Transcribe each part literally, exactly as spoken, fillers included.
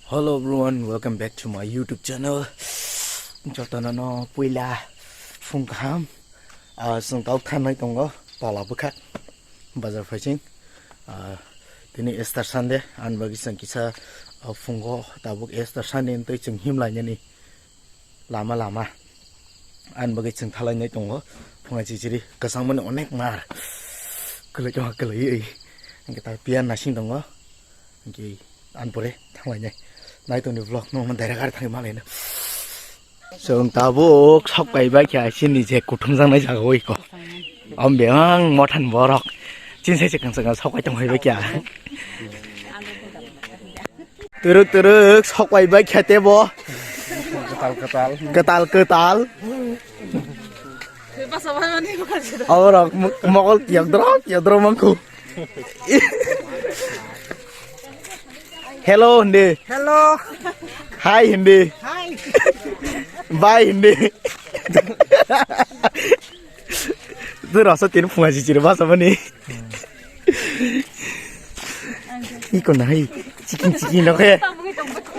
Hello everyone, welcome back to my YouTube channel. Jotono no puila phung kaham. Ah, chwng tok thanai tongo tola bwkhak bazar phaising. Ah, tini Easter Sunday, ani bagwi chwng kisa, ah, phungo tabuk Easter Sunday ni twi chwng himlainani lama lama. Ani bagwi chwng thalainai tongo phunga chichiri kwchangmani onek mar. Kwlai tongkha kwlaiwi. Hwnkhe ta piya nasing tongo. Hwnkhe ani pore thanglainai. Nai tongni vlog no direct ar thangwi malaino. Chwng tabuk sok kaibai khe chini je kuthumjaknai jaga o iko. Om bebak mothani borok. Chini sai chwng chwng sok kai tong phaibai khe. Twrwk twrwk sok kaibai khe tebo. Kwtal kwtal. Kwtal kwtal. Aborok mokol kiyok drok kiyok drok mangkhu. Hello hindi. Hello. Hi hindi. Hi. Bye hindi. Tu rasa tin phunga si chiri basa mani. Iko na hai chicken chicken no khe.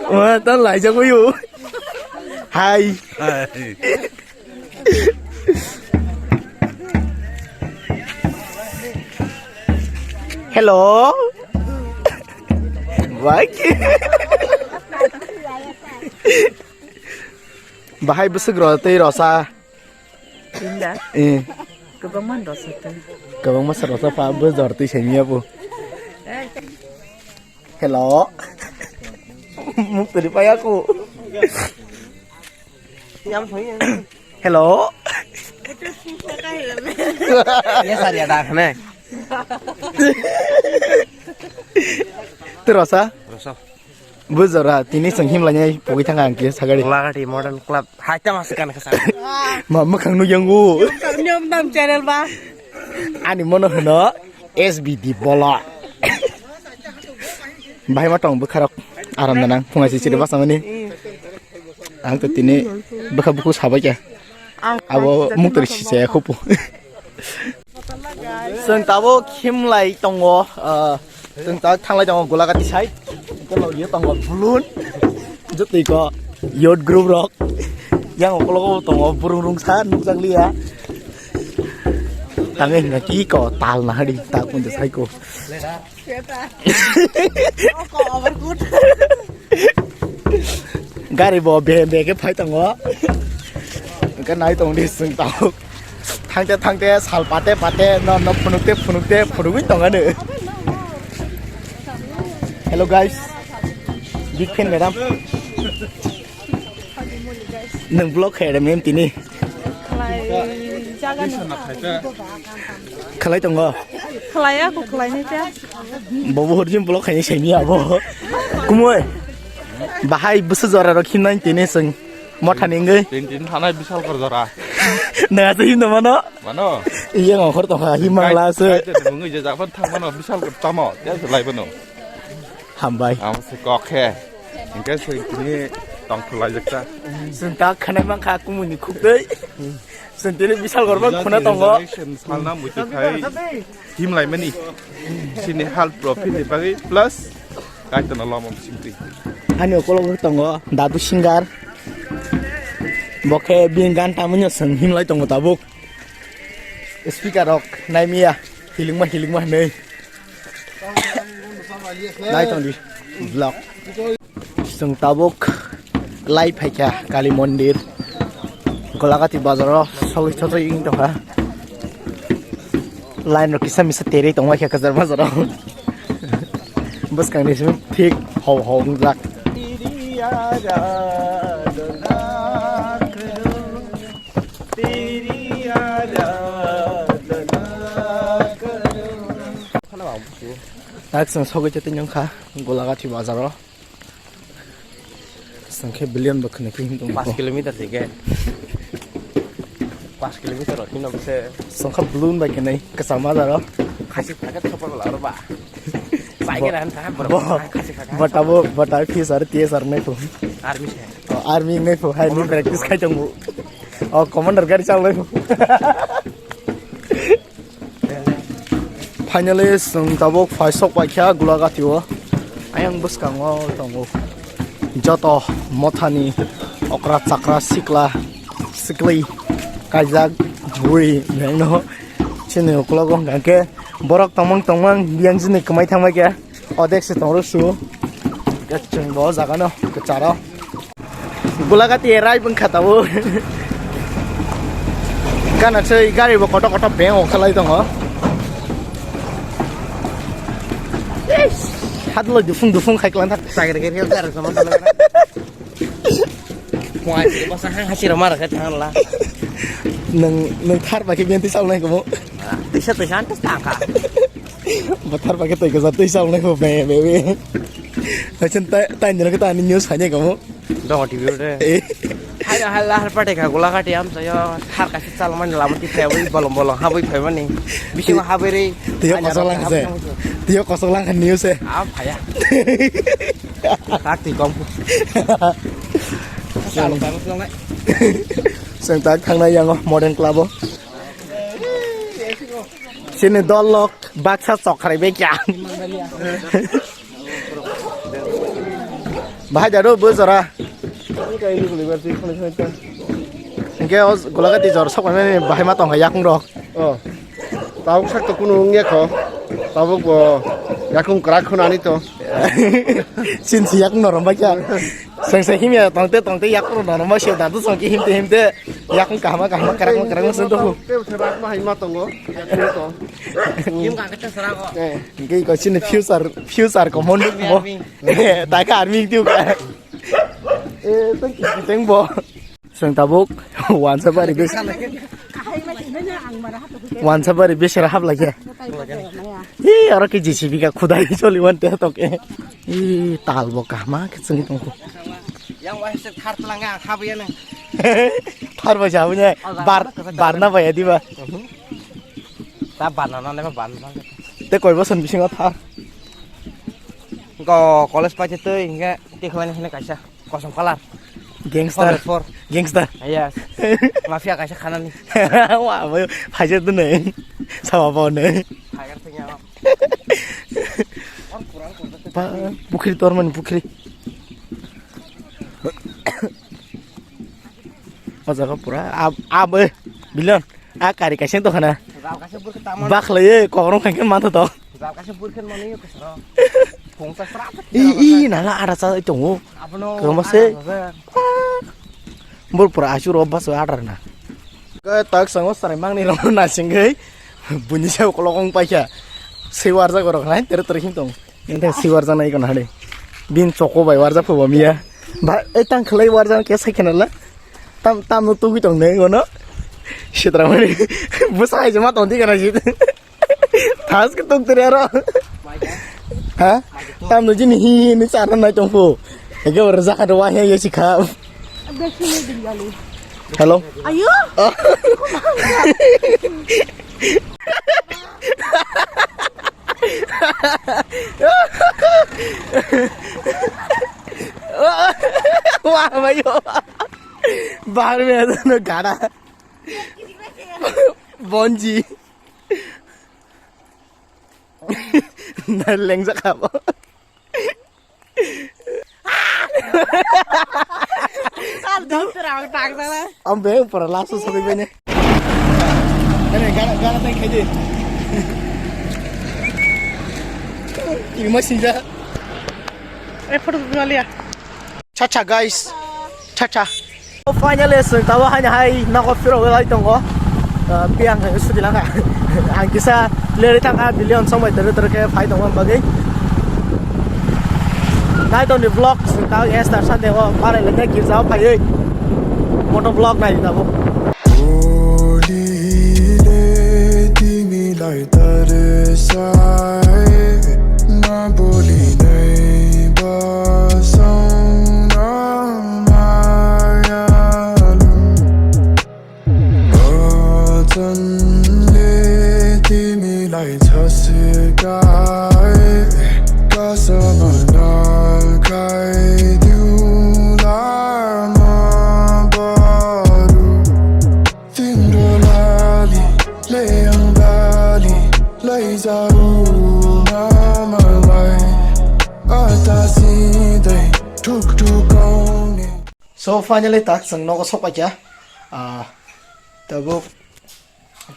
Wah, tan lai jago yo. Hi. Hi. Hello. Bye. Bahai bwswk rw tei rwsa. Inda. Eh. Kwbangma rwsa tei. Kwbangma se rwsa pa bwjor twi saimia bo. Eh. Hello. Muk turi paya ko. Hello. Yes, sir, ya dah ne. Terasa? Terasa. Bujora, tini seng him lanyai pogwi thang ang kisa sagari. Lagati Modern Club. Hai ta mas kan kasa. Ma makhang nu yangu. Niom tam channel ba. Ani mono hino S B D bola. Bahai ma tong bwkharok aram danang phungai si chiri basamani. Ang to tini bwkha buku sabai kya. Abo muktori si chaya khupu. Chwng tabuk himlai tongo, ah, chwng tabuk thanglai tongo Golagati side. Tei logi tongo Bulun. Jotoi ko youth group rok. Yang okologo tongo burung rungsa nukjakliya. Tangwi hwnkha ki ko tal nahadi ta kunja sai ko. Gari bo be be khe phai tongo. Hwnkhe nai tong di chwng tabuk. Thangte thangte sal pate pate no no phunukte phunukte phunugwi tongano. Hello guys. Big fan madam. Nung vlog khaire mem tini. Khlai jaga no. Khlai tongo. Khlai ya ko khlai ni ta. Bobo horjin vlog khaini semi abo. Kumoi. Bahai busu jora rok khimnai tini seng. Mothani ngwi. Tin tin thanai bisal kor jora. Nang asa himno mano? Mano. Iya ngokor tongkha himang la se. Kai te mungwi je japan thang mano bisal kor tamo. Ya se lai bano. Hambai. Amo se kok he. Hingke se tini tong khulai jakta. Senta khanai mangkha kumuni khukdei. Sentini bisal gorba khuna tongo. Salna muitu khai. Himlai mani. Sini hal profit ni bagwi plus. Kaitana lama bisingtwi. Ani okologo tongo Dadu Singer. Bokhe bini gan tamunyo seng himlai tongo tabuk. Speaker rok naimiya hilingma hilingma hinwi. Nai tongdi vlog. Chwng tabuk lai phaikha Kali Mondir. Golagati bazaro sogwi sogwi wng tongkha. Line rok kisa misa terwi tongbaikha kwchar bazaro. Bwskangni simi thik hau hau wngjak. Tak chwng sogwi chatwi nungkha Golagati bazaro. Sangkhe billion bo khwnwi khe himtong. Pas kilometer se ge. Pas kilometer rok hino bwse. Sangkha balloon bai khwnwi kwchama daro. Khasi khaga chopor bala aro ba. Bai ge ran ta borok khasi khaga. Bata bo bata P S R T S R nai phu. Army se. Oh, army nai phu hai ni practice khai tong bu. Oh, commander gari chal nai phu. Finally, chwng tabuk phaisok paikha Gulagati o. Ayang bwskango tongo. Joto mothani okra chakra sikla sikli kaijak bui bengno chini uklogo hwnkha khe borok tongmang tongmang biyang jini kwmai thangbai khe odek se tongrw su. Khe chwng bo o jaga no kwcharo. Gulagati rai bwngkha tabuk. Gana chai gari bo kotor kotor beng o khalai tongo. Hadlo dufung dufung khai klang thak. Sagri gari gari sama sama. Muai basa hang hasi ramar khe thang la. Nang nang thar ba khe benti sal nai komo. Tisa tisa antas tangka. Bathar ba khe tei kasa tei sal nai ko be be be. Hachan tai tai nang khe tani news hanya komo. Dongo T V ode. Eh. Hai hai la har pate ka gula kati am sayo har kasi sal man la mati phai bui bolong bolong ha bui phai mani. Bisi ma ha bui re. Tiyo kosong lang se. Tiyo kosong lang kan news e. Ah phaya. Kak ti kom. Sal bang song nai. Seng tak thang nai yango modern club o. Sini dol lok baksa chokrai be kya. Bahai jaro bo jora. Hingke o gulagati jor sok mani bahai ma tong yakung rok. Oh. Tabuk sak to kunu wngya kho. Tabuk bo yakung kwrak khunani to. Sin si yakung norom ba kya. Seng seng himya tongte tongte yakung norom ba sio dan to song ki himte himte yakung kahma kahma kwrak kwrak sing to. Te se bak ma hai ma tongo. Yakung to. Kim ka kete sara ko. Eh. Hingke ko chini future future ko mondu mo. Army. Taka army tu ka. Eh, thank you. Thank bo. Seng tabuk wansa bari bes. Wansa bari bes ra hap lagi. Hi, aro ki J C B ka khudai choli wan te tok e. Hi, tal bo kahma ke seng tong ko. Yang wahai se thar pelanga hap ya ne. Thar bo jabu ne. Bar, bar na ba ya di ba. Ta ban na ne ba ban. Te koi boson bisingo thar. Go college paite tei hingke te khwlai hino kaisa kosom kalar. Gangster. Four by four. Gangster. Yes. Mafia kaisa khanani. Wa, boy, phaijak dune. Sawa bo ne. Phaijak thengya. Pa, pukhri tormani pukhri. O jaga pura ab, ab, eh, bilon. A kari kaisa tongkhana. Jal kaisa burkhe tamo. Bakhlai, eh, kokrong khankhe mantha to. Jal kaisa burkhe mani yo kesaro. Phung ta sra. I, i, nala ara cha tongo. Abono. Koma se. Ara cha. Bor pura asu ro bas ara na. Ka tak sango sarai mangni ro na singei. Buni sa ukolokong paikha. Sei warjak rok nai tere tere him tong. Ente si warjak nai kono hade. Bin choko bai warjak phubo miya. Ba, e tang khlai warjak ke sai khena la. Tam, tam no tugui tong nai kono. Sitra mani. Busa hai jama tong di kana jit. Thas ke tuk tere aro. Ha? Tam no jini hi hi ni chara nai tong phu. Ege warjak hade wa he ye sikha. Hello. Ayo. Wah, mayo. Bahar mein aisa na gada. Bonji. Na lengja khabo. Ang beng pura laso sabi bene. Ane gana gana tai khaidi. Ima sinja. Eh, photo tuliya. Cha cha guys. Cha cha. Finally, swng tabo haino hai nogo phirogwi lai tongo. Ah, biyang hai sudi langkha. Ang kisa leri thangkha billion song bai tere tere khe phai tongma bagwi. Nai tongni vlog swng tabo Easter Sunday o barai le girja o phaiwi. Moto vlog nai tabo. Holy le timi lai tare sai. Ma boli nai ba song na maya lu. Ajan le timi lai chase kai. Kasama na kai diu la ma baru. Tiम्रो लागि, लेआउँ गाली, लैजाऊ So finally tak chwng nogo sok paikha. Ah, tabuk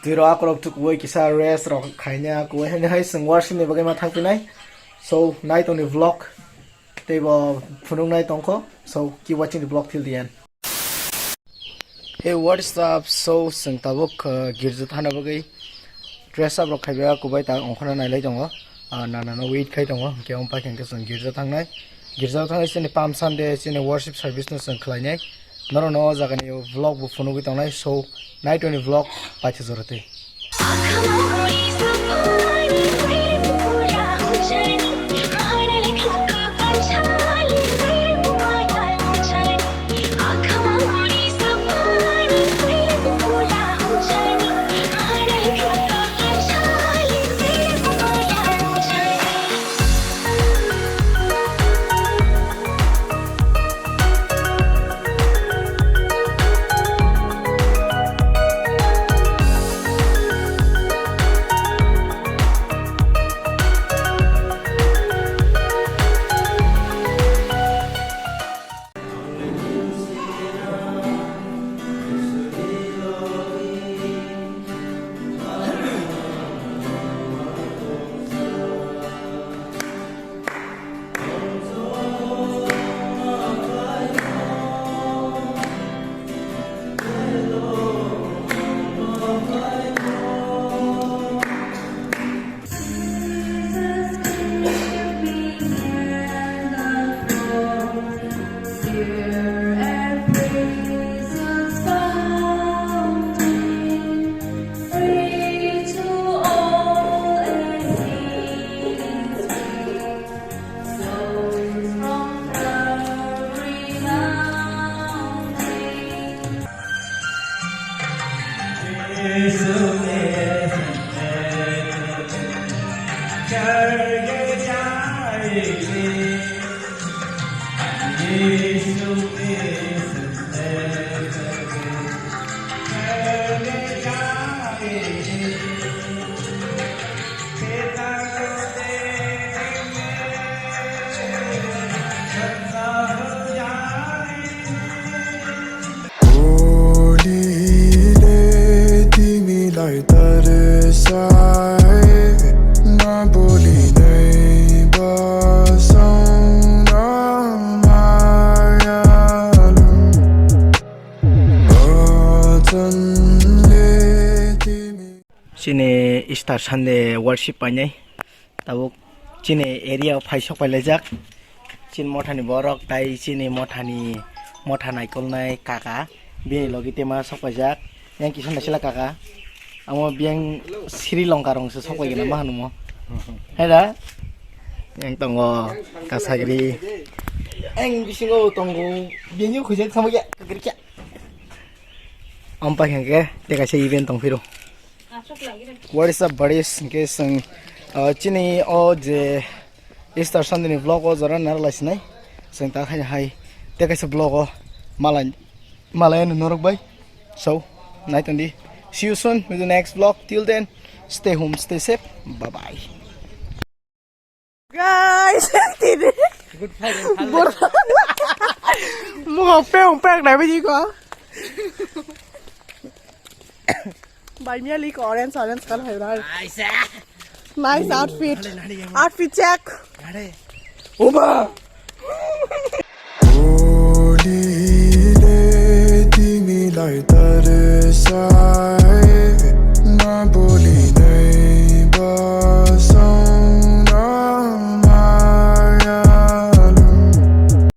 twi rok akorok tukuwi kisa rest rok khaina kuwi hwnwi hai chwng worship ni bagwi ma thangpinai. So nai tongni vlog teibo phunuknai tongkho. So keep watching the vlog till the end. Hey, what's up? So, chwng tabuk, uh, girja thana bagwi dress up rok khaiba kubai ta ongkhorna nailai tongo. Ah, nana no wait khai tongo. Hwnkhe omo paikha hwnkhe chwng girja thangnai. Girja thangnai chini Palm Sunday chini worship service no chwng khlainai. Norok no o jaga ni vlog bo phunugwi tongnai. So, nai tongni vlog paitha jora tei. Bolile timi lai tarsai, ma bolinai basang na mayalum. Chini Easter Sunday worship painai. Tabuk chini area o phai sok pailaijak. Chini mothani borok tai chini mothani motha naikolnai kaka. Bini logi tema sok paijak. Yang kisa naisila kaka. Amo biyang Sri Lanka rong se sok paigena ma hanumo. Hai da? Yang tongo Kasagri. Yang bisingo tongo. Biyang khuijak thangma ya. Kagri kya? Ampai hingke tekaisa event tong phiro. What is up, buddies? Hingke chwng, uh, chini o je Easter Sunday ni vlog o jora naro lai sinai. Chwng ta khai hai tekaisa vlog o malai, malai no norok bai. So, nai tongdi. See you soon with the next vlog. Till then, stay home, stay safe. Bye bye. Guys, tini. Good Friday. Bor-, mukha peong peong nai biji ko. Bai miya lik orange, orange color hai rai. Nice, ah. Nice outfit. Nade, nade, nade. Outfit check. Nade. Uma.